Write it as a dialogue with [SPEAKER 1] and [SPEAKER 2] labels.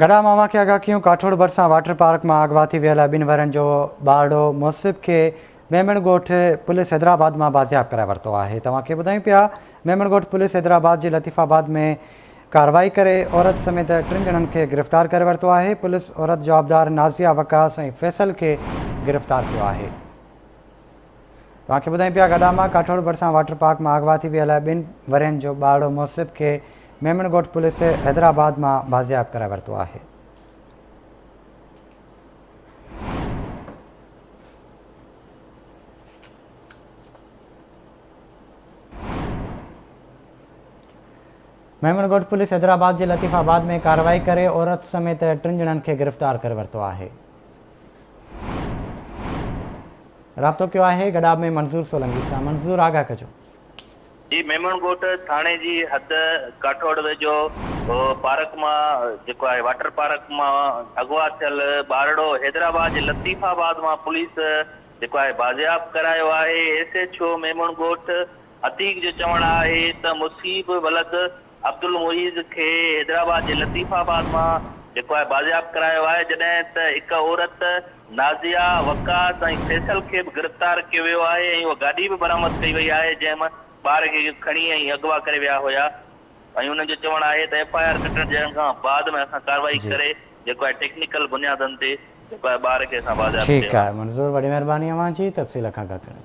[SPEAKER 1] گڏا مان اوهان کي آگاهه ڪيون ڪاٺوڙ ڀرسان واٽر پارڪ مان اغوا ٿي ويل ٻن ورهين جو ٻارڙو محسب کي ميمڻ ڳوٺ پوليس حيدرآباد مان بازياب ڪرائي ورتو آهي توهان کي ٻڌايون پيا ميمڻ ڳوٺ پوليس حيدرآباد جي لطيف آباد ۾ ڪارروائي ڪري عورت سميت ٽن ڄڻن کي گرفتار ڪري ورتو آهي پوليس عورت جوابدار نازيه وقاص ۽ فيصل کي گرفتار ڪيو آهي. توهان کي ٻڌايون پيا گڏاما ڪاٺوڙ ڀرسان واٽر پارڪ مان اغوا ٿي ويل ٻن ورهين جو ٻارڙو محسب کي ميمڻ ڳوٺ پوليس حيدرآباد مان بازياب ڪرائي ورتو آهي. ميمڻ ڳوٺ پوليس حيدرآباد جي لطيف آباد ۾ ڪارروائي ڪري عورت سميت ٽن ڄڻن کي گرفتار ڪري ورتو آهي. رابطو ڪيو آهي گڏاب ۾ منظور سولنگي سان منظور آگاهه ڪجو.
[SPEAKER 2] جي ميمڻ ڳوٺ ٿاڻي جي حد ڪاٺوڙ ويجهو پارڪ مان جيڪو آهي واٽر پارڪ مان اغوا ٿيل ٻارڙو حيدرآباد جي لطيف آباد مان پوليس جيڪو آهي بازياب ڪرايو آهي ايس ايڇ او ميمڻ ڳوٺ عتيق جو چوڻ آهي ته مصيب ولد عبدالمعيز کي حيدرآباد جي لطيف آباد مان جيڪو آهي بازياب ڪرايو آهي جڏهن ته هڪ عورت نازيه وقاص ۽ فيصل کي به گرفتار ڪيو ويو آهي ۽ اها گاڏي به برآمد ڪئي وئي آهي جنهن مان ٻار کي کڻي ۽ اغوا ڪري ويا هيا ۽ انهن جو چوڻ آهي ته ايف I R ڪٽڻ ڏيڻ کان بعد ۾ اسان ڪارروائي ڪري جيڪو آهي ٽيڪنيڪل بنيادن تي جيڪو آهي ٻار کي اسان بازياب
[SPEAKER 1] ٺيڪ
[SPEAKER 2] ڪيو
[SPEAKER 1] آهي منظور وڏي مهرباني اوهان جي تفصيل کان آگاهه ڪرڻ جي.